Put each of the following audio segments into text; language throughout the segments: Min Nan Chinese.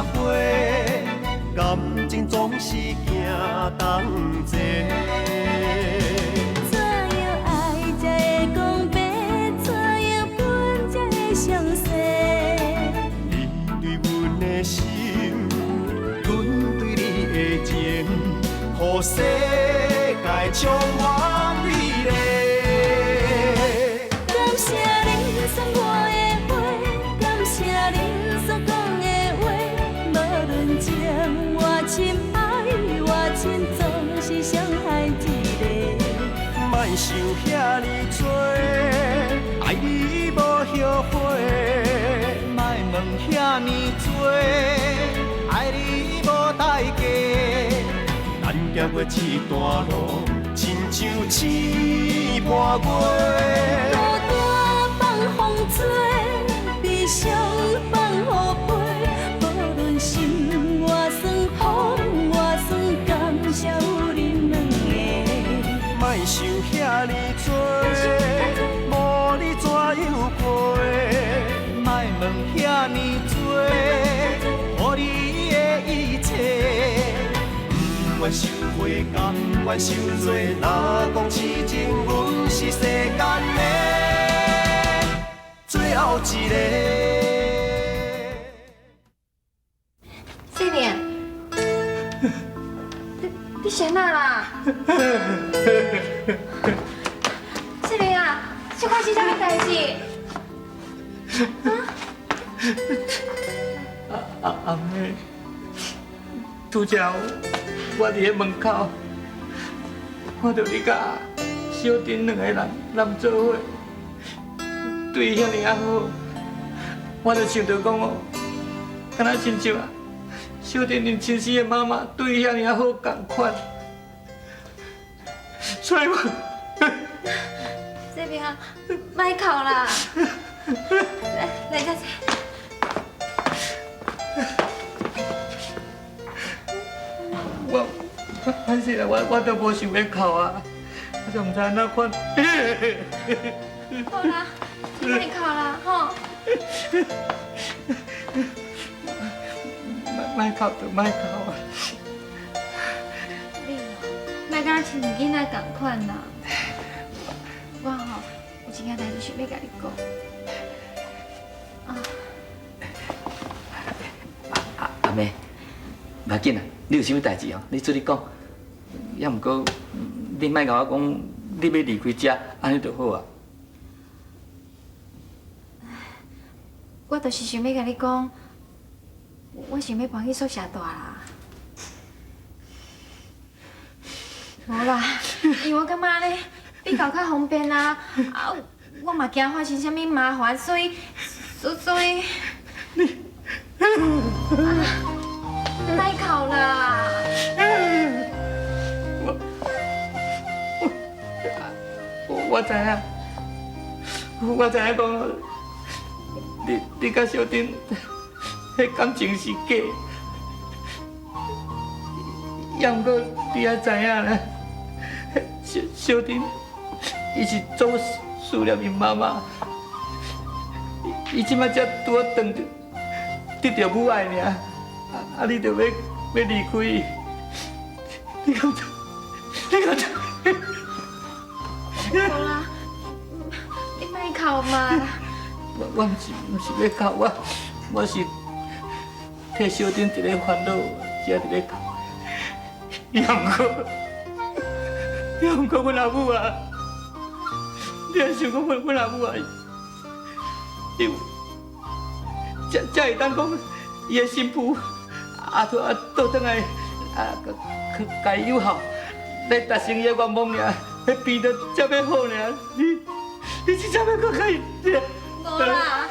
花，感情總是行同齊。怎樣愛才會講白？怎樣分才會詳細？你對阮的心，阮對你的情，予世界充滿美麗。感謝恁送我的花，感謝恁所講的話，無論情偌深，愛偌深，總是傷害一个。莫想遐爾多，愛你無後悔。莫問遐爾多，愛你無代價。咱行過這段路，親像星伴月。孤單放風吹，悲傷放雨飛，無論心偌酸，風偌酸，感謝有恁兩个。莫想遐爾多，無你怎樣過？莫問遐爾多，予你的一切。不願受悔，甘願受罪。若講痴情，阮是世間的最後一个。世明，你是按怎啦？世明啊，這發生啥物代誌？阿妹，拄才我佇咧門口看著你佮小珍兩個人攬做伙，對伊遐爾仔好，我就想著講哦，敢若親像啊，小珍𪜶親生的媽媽對伊遐爾仔好仝款，所以我，世明啊，莫哭啦，來來這坐。我，歹勢啦，我都無想欲哭啊，我就毋知按怎款。好啦，莫哭啦，吼。莫哭就莫哭啊！你哦，莫敢若親像囡仔仝款啦。我吼有一件代誌想欲共你講。啊。阿妹，無要緊啦，你有啥物代誌哦？你做你講。抑毋過，你莫共我講，你欲離開遮，按呢就好啊。我就是想欲共你講，我想欲搬去宿舍住啦。無啦，因為我感覺咧比較較方便啊，啊，我嘛驚發生啥物麻煩，所以。你。莫哭啦！我知影，我知影講，你佮小珍，彼感情是假，抑毋過你愛知影咧，小珍，伊是足思念𪜶媽媽，伊這擺才拄仔轉著，得著母愛爾，啊你著欲離開伊，你敢知？你敢知？好啦，你莫哭嘛。我毋是欲哭，我是替小珍一个煩惱，才佇咧哭。抑毋過，抑毋過，阮阿母啊，你若想講阮阿母啊，伊才會當講伊的新婦阿拄啊倒轉來啊，共伊友好來達成伊的願望爾，彼病得才欲好爾，你這才欲閣共伊？無啦，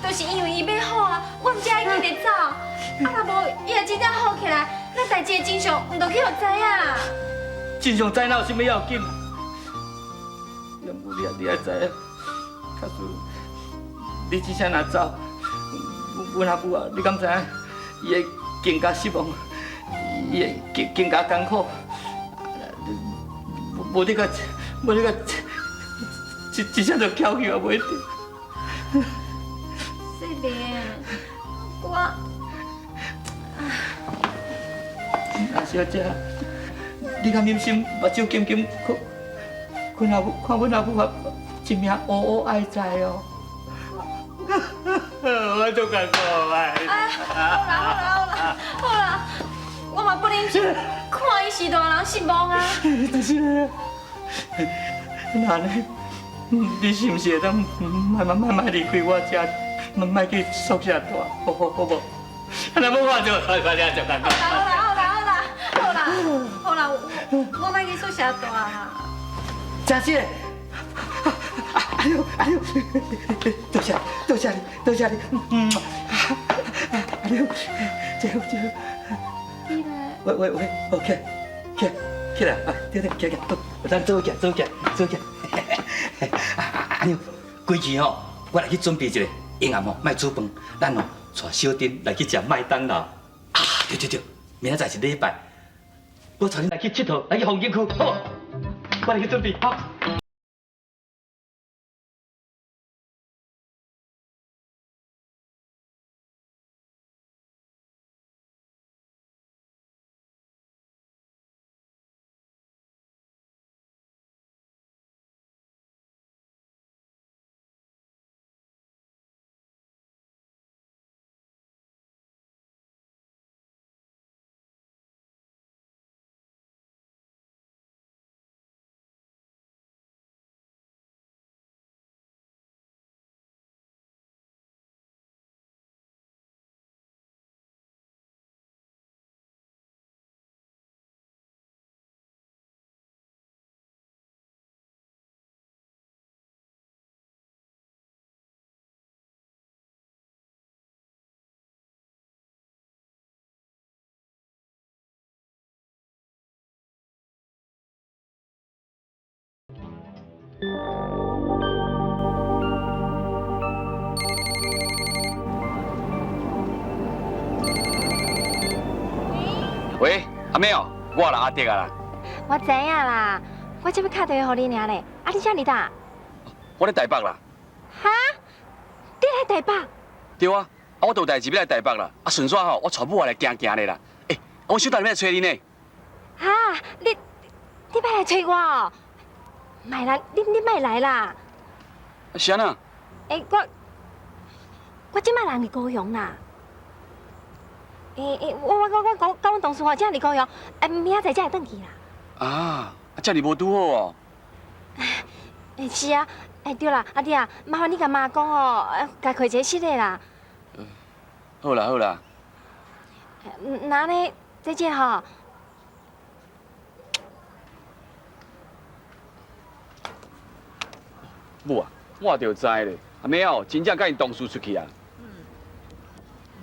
就是因為伊欲好啊，我才會緊的走。啊，若無伊若真正好起來，咱代誌的真相毋就去予知影？真相知哪有啥物要緊啊？抑毋過你愛知影，假使你這聲若走，阮阿母啊，你敢知影？伊會更加失望，伊會更加艱苦。無你共，一聲就翹去也袂一定。世明，我。阿小姐，你敢忍心目睭金金看，看阿母看阮阿母啊，一命乌乌爱在哦。我足艰苦的。好啦好啦好啦好啦，我嘛不忍心看伊是大人失望啊。但是咧，那呢，你是毋是會當莫莫莫莫離開我遮，莫莫去宿舍住，好好好無？若無我就快快點就艱苦。好啦好啦好啦好啦好啦，我莫去宿舍住啦。真是的，哎呦哎呦，多謝多謝你多謝你，嗯，哎呦，這好這好。你咧？喂喂喂，OK，起起來啊，對對，起起，好，咱做起做起做起。阿妞，規氣吼，我來去準備一下，下暗吼莫煮飯，咱吼帶小丁來去食麥當勞。啊，對對對，明仔載是禮拜，我帶你來去𨑨迌，來去風景區，好無？我來去準備，好。喂，阿妹哦，我啦阿德啊啦。我知影啦，我這欲敲電話予你爾咧。啊，你現佇佗？我咧台北啦。哈？你來台北？對啊，啊我都有代誌欲來台北啦。啊，順紲吼，我帶母仔來行行咧啦。欸，我小等欲來揣你呢。哈？你欲來揣我哦？莫啦，你莫來啦。是按怎？欸，我這擺人佇高雄啦。欸欸，我講，佮阮同事吼，這佇高雄，明仔載才會轉去啦。啊，這爾無拄好哦。欸，是啊，欸對啦，阿弟啊，麻煩你共媽講吼，共開一个室的啦。好啦好啦。那按呢，再見吼。母啊，我就知咧，阿妹哦，真正佮𪜶同事出去啊。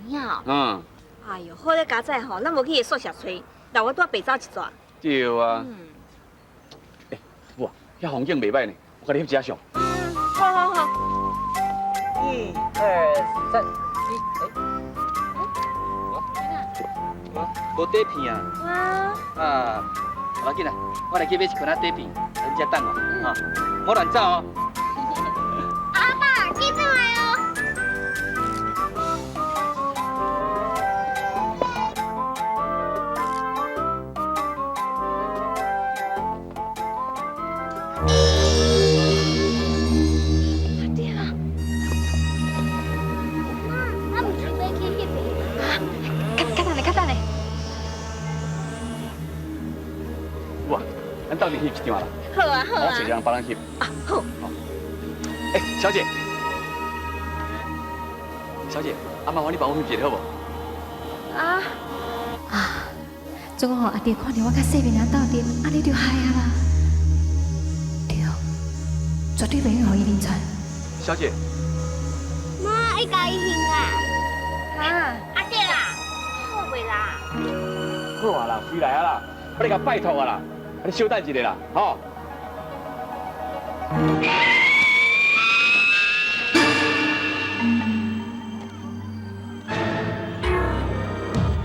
有影哦。嗯。哎呦，好咧，佳哉吼，咱無去伊宿舍揣，留我拄白走一逝。對啊。欸，母啊，遐風景袂歹呢，我共你翕一張相。好好好。一、二、三，四，哎，無底片啊。啊。啊，無要緊啦，我來去買一罐仔底片，你遮等我，哈，莫亂走哦。阿爸，記轉來哦。阿弟啊。媽，我毋是欲去彼邊。啊，較等咧，較等咧。哇，咱鬥陣翕一張啦。好啊好啊。我找一個人幫咱翕。啊好。欸，小姐，小姐，啊麻煩你幫我翕一個好無？啊啊！總講予阿弟看著我佮細面人鬥陣，按呢就害啊啦。對，絕對袂用予伊認出。小姐。媽，你共伊翕啊？啊！阿弟啦，好袂啦？好啊啦，隨來啊啦，我來共拜託啊啦，你小等一下啦，吼。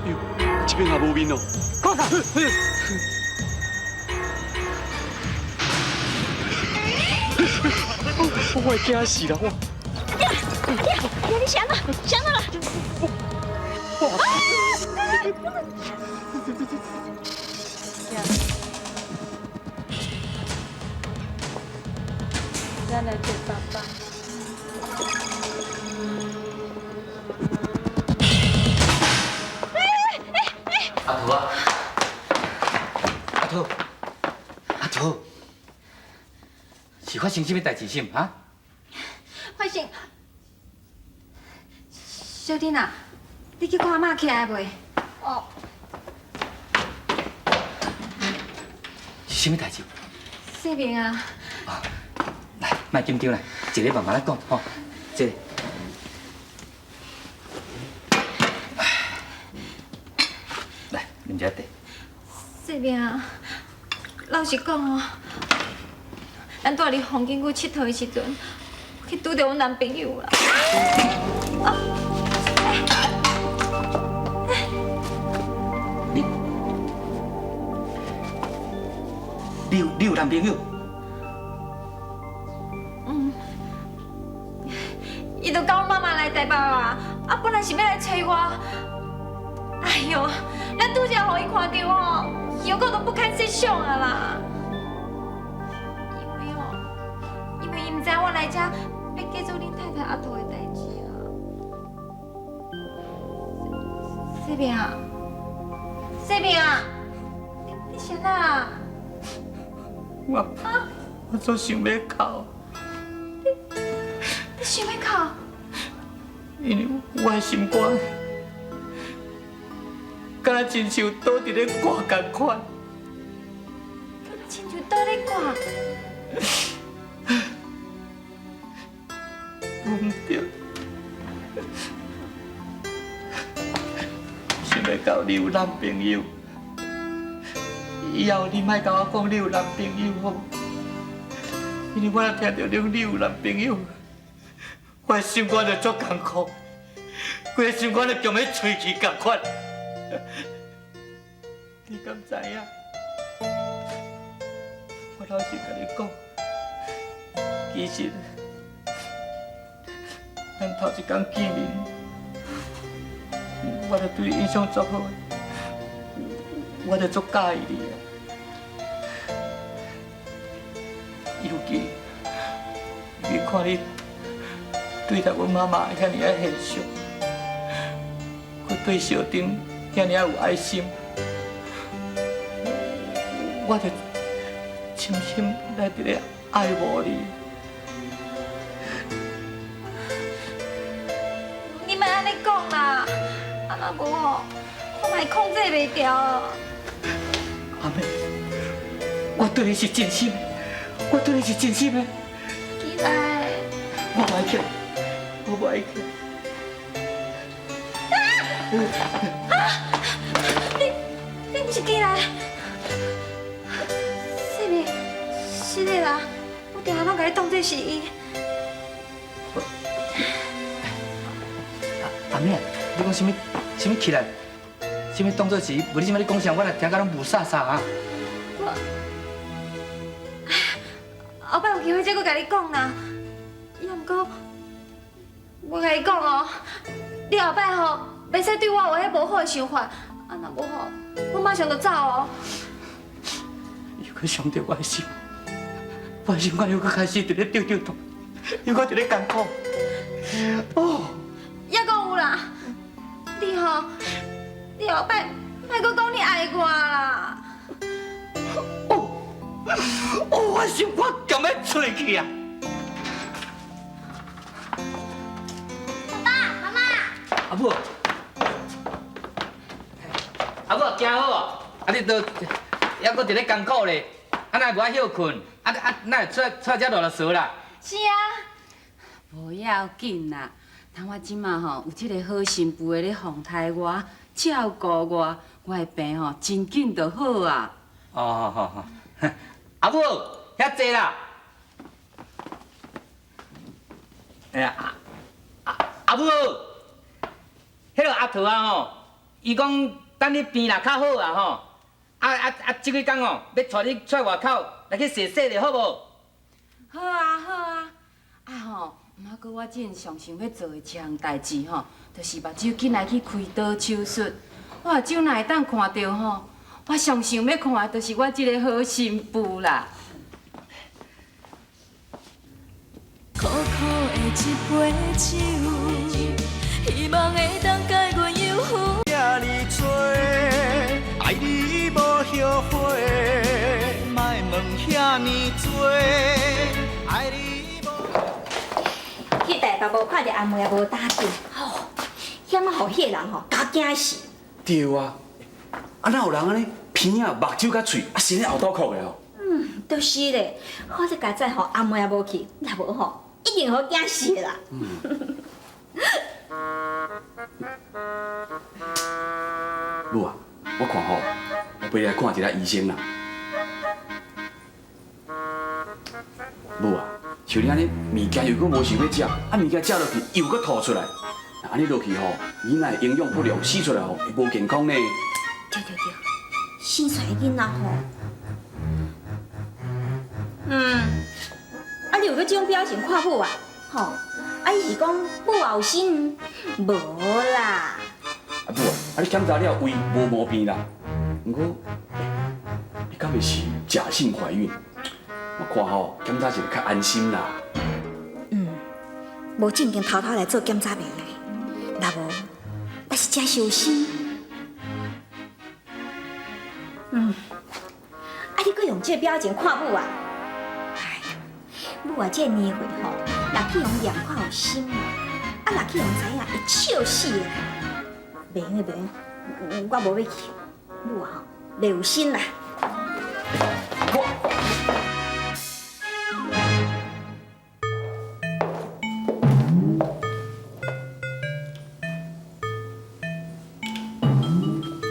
哟，這邊也無面哦。看看。我會驚死啦！我。阿弟，阿弟，你啥啦？啥啦？我。咱來做爸爸。阿桃啊，阿桃，阿桃，是發生啥物代誌是毋？哈？發生。小珍啊，你去看阿嬤起來未？哦。是啥物代誌？世明啊。來，莫緊張啦，一个慢慢來講吼，這個。來，啉一下茶。世明啊，老實講哦，咱蹛佇風景區𨑨迌的時陣，去拄著阮男朋友啦。你有男朋友？嗯，伊就甲阮媽媽來台北啊，啊本來是欲來揣我，哎喲，咱拄才予伊看著吼，後果都不堪設想啊啦。因為吼，因為伊毋知我來遮欲嫁做恁太太阿桃的代誌啊。世明啊，世明啊，你啥啊？我足想欲哭。你想欲哭？因為我的心肝，敢若親像倒佇咧割仝款。敢若親像倒咧割。毋對，想欲到你有男朋友。以後你莫共我講你有男朋友哦，因為我若聽著你講你有男朋友，我的心肝就足艱苦，規个心肝就強欲吹去仝款。你敢知影？我老實共你講，其實咱頭一工見面，我就對你印象足好。我就足佮意你啊，尤其你看你對待阮媽媽遐爾仔賢淑，閣對小珍遐爾仔有愛心，我就深深來佇咧愛慕你。你莫按呢講啦，啊若無吼，我嘛會控制袂牢。阿妹，我對你是真心的，我對你是真心的。起來。我無愛起來，我無愛起來。啊！你毋是起來？世明，是的啦，我定定攏共你當作是伊。阿妹，你講啥物？啥物起來？啥物當作是伊？無你這擺咧講啥，我若聽甲攏霧煞煞啊！我後擺有機會再閣共你講啦。也毋過，我共你講哦，你後擺吼，袂使對我有彼無好的想法，啊若無吼，我馬上就走哦。又閣傷著我的心，我的心肝又閣開始佇咧跳跳動，又閣佇咧艱苦。哦，猶閣有啦，你吼。你後擺莫閣講你愛我啦！哦，哦，我心肝強欲碎去啊！爸爸媽媽，阿母，阿母行好哦，啊你都猶閣佇咧艱苦咧，啊哪會無愛歇睏？啊啊，哪會出來遮囉囉嗦啦？是啊，無要緊啦，當我這馬吼有這个好新婦的咧奉待我。照顧我，我的病吼真緊就好啊！哦，好好，阿母，遐濟啦。哎呀，阿母，彼个阿桃啊吼，伊講等你病若較好啊吼，這幾工哦，欲帶你出來外口來去踅踅咧，好無？好啊好啊，啊吼，毋過我這陣上想欲做的一項代誌吼，就是目睭緊來去開刀手術。我目睭若會當看著吼，我上想欲看的就是我這個好新婦啦。苦苦的一杯酒，希望會當解阮憂苦。這呢多，愛你無後悔。莫問遐呢多，愛你無。去台北無看著阿妹也無打緊，吼，險仔予彼个人吼共驚死。對啊，啊哪有人按呢鼻仔、目睭佮喙，啊生咧後肚殼的哦？嗯，就是咧，好彩佳哉吼，阿妹也無去，若無吼，一定予驚死的啦。母啊，我看吼，我陪你來看一下醫生啦。母啊，像你按呢，物件又閣無想欲食，啊物件食落去又閣吐出來，按呢落去吼，囡仔營養不良，生出來吼會無健康呢。對對對，生出來囡仔吼，啊你有閣這種表情看母啊？吼，啊伊是講母也有心，無啦。啊母啊，啊你檢查了胃無毛病啦，毋過，你敢會是假性懷孕？我看吼，檢查一下較安心啦。嗯，無正經偷偷來做檢查袂用，若無，那是真傷心。嗯，啊你閣用這個表情看母啊？哎喲，母啊，這個年歲吼，若去予驗看有心，啊若去予知影會笑死的。袂用的，袂用，我無欲去。母啊吼，袂有心啦。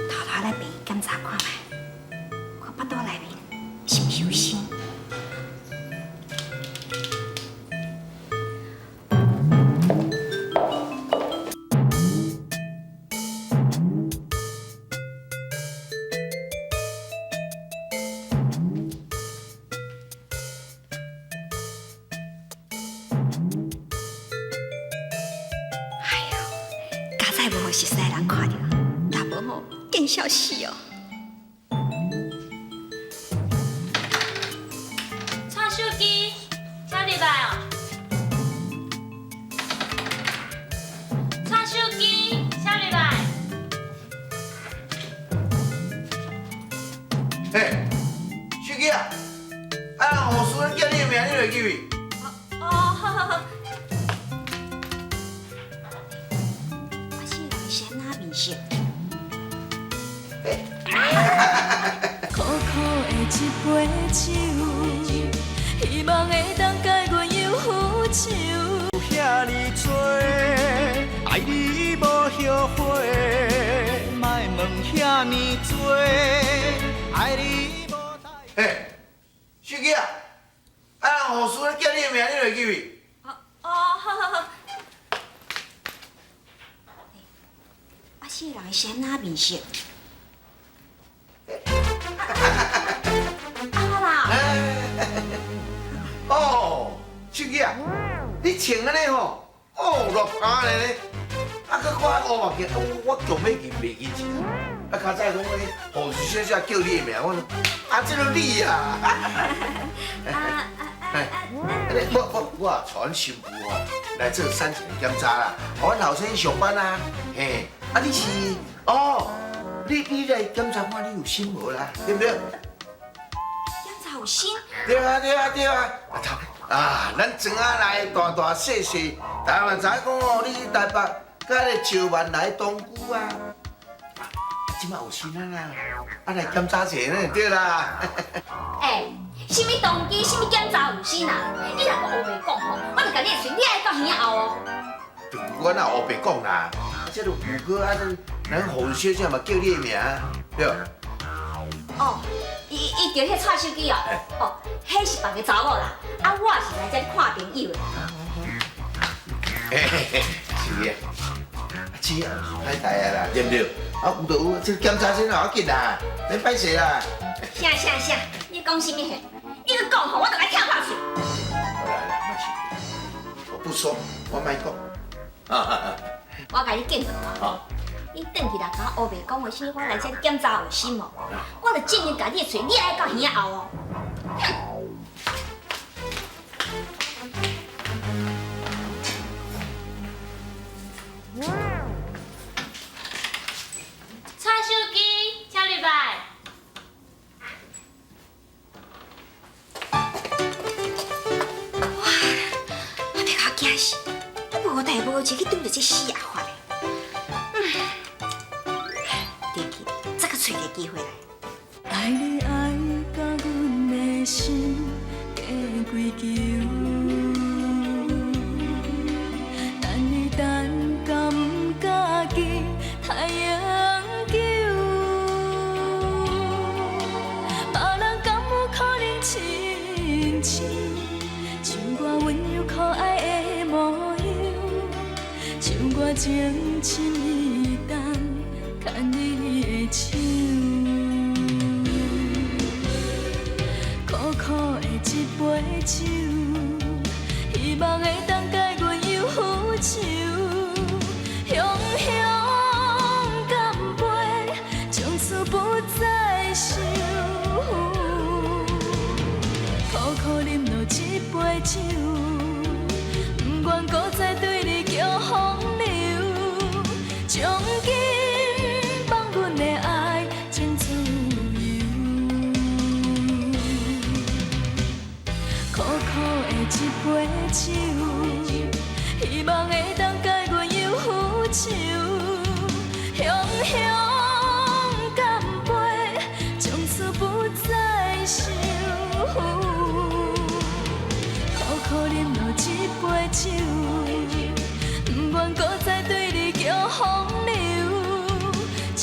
偷偷來病院檢查看覓，看腹肚內面是毋是有心。哎喲，佳哉無予熟似的人看著，若無吼，見笑死哦。蔡手機，請入來哦。蔡手機，請入來。嘿，手機啊，啊，護士咧叫你的名，你就入去。哦，好好好。啊，這個人是按怎面色？苦苦的一杯酒，希望會當解阮憂愁。遐呢多，愛你無後悔。莫問遐呢多，愛你無。嘿，手機啊，啊，護士咧叫你的名，你就入去。哦，好好好。啊，這個人是按怎面色？啊啦！哦，手機啊，你穿按呢吼，哦，落衫咧，啊，閣看烏目鏡，我強欲認袂記一下。啊，較早講彼護士小姐叫你的名，我講啊，這个你啊。我帶阮新婦吼來做產前檢查啦，予阮後生上班啊。嘿，啊你是哦，你來檢查看你有心無啦，對不對？檢查有心？對啊對啊對啊！啊，咱庄仔內大大細細，台灣知影講哦，你去台北佮彼個石萬來同居啊。這馬有心啊啦，啊來檢查一下呢，對啦。欸，啥物動機，啥物檢查有心啊？你若閣烏白講吼，我就共你的喙，你愛到耳仔後哦。我哪有烏白講啦？啊，這都有過啊，這咱護士小姐嘛叫你的名，對。哦，伊著彼蔡手機哦，哦，彼是別个查某啦，啊，我是來這裡看朋友的。嘿嘿嘿，是啊，這也是歹代啊啦，對不對？啊，有就有，這檢查先無要緊啦，免歹勢啦。啥啥啥？你講啥物話？你閣講吼，我就共跳拍喙。好啦啦，莫生氣，我不說，我莫講。我共你警告啊！你轉去來共我烏白講話，啥物我來遮檢查有心哦，我就正面共你的喙掠到耳仔後哦。蔡手機，請入來。哇，欲共我驚死！你無代無誌去拄著這死阿法的。嗯，對去，再閣揣一個機會來。愛你愛甲阮的心加跪求，等你等甲毋家己太永久。別人敢有可能親像像我溫柔可愛的模樣，像我情深意重牽你的手。苦苦的一杯酒，希望會當解阮憂愁。雄雄乾杯，從此不再愁。苦苦饮落一杯酒，不願閣再對你叫風流。將今放阮的愛真自由。苦苦的一杯酒，希望會當解阮憂愁。雄雄乾杯，從此不再愁。苦苦饮落一杯酒，不願閣再對你叫風流。將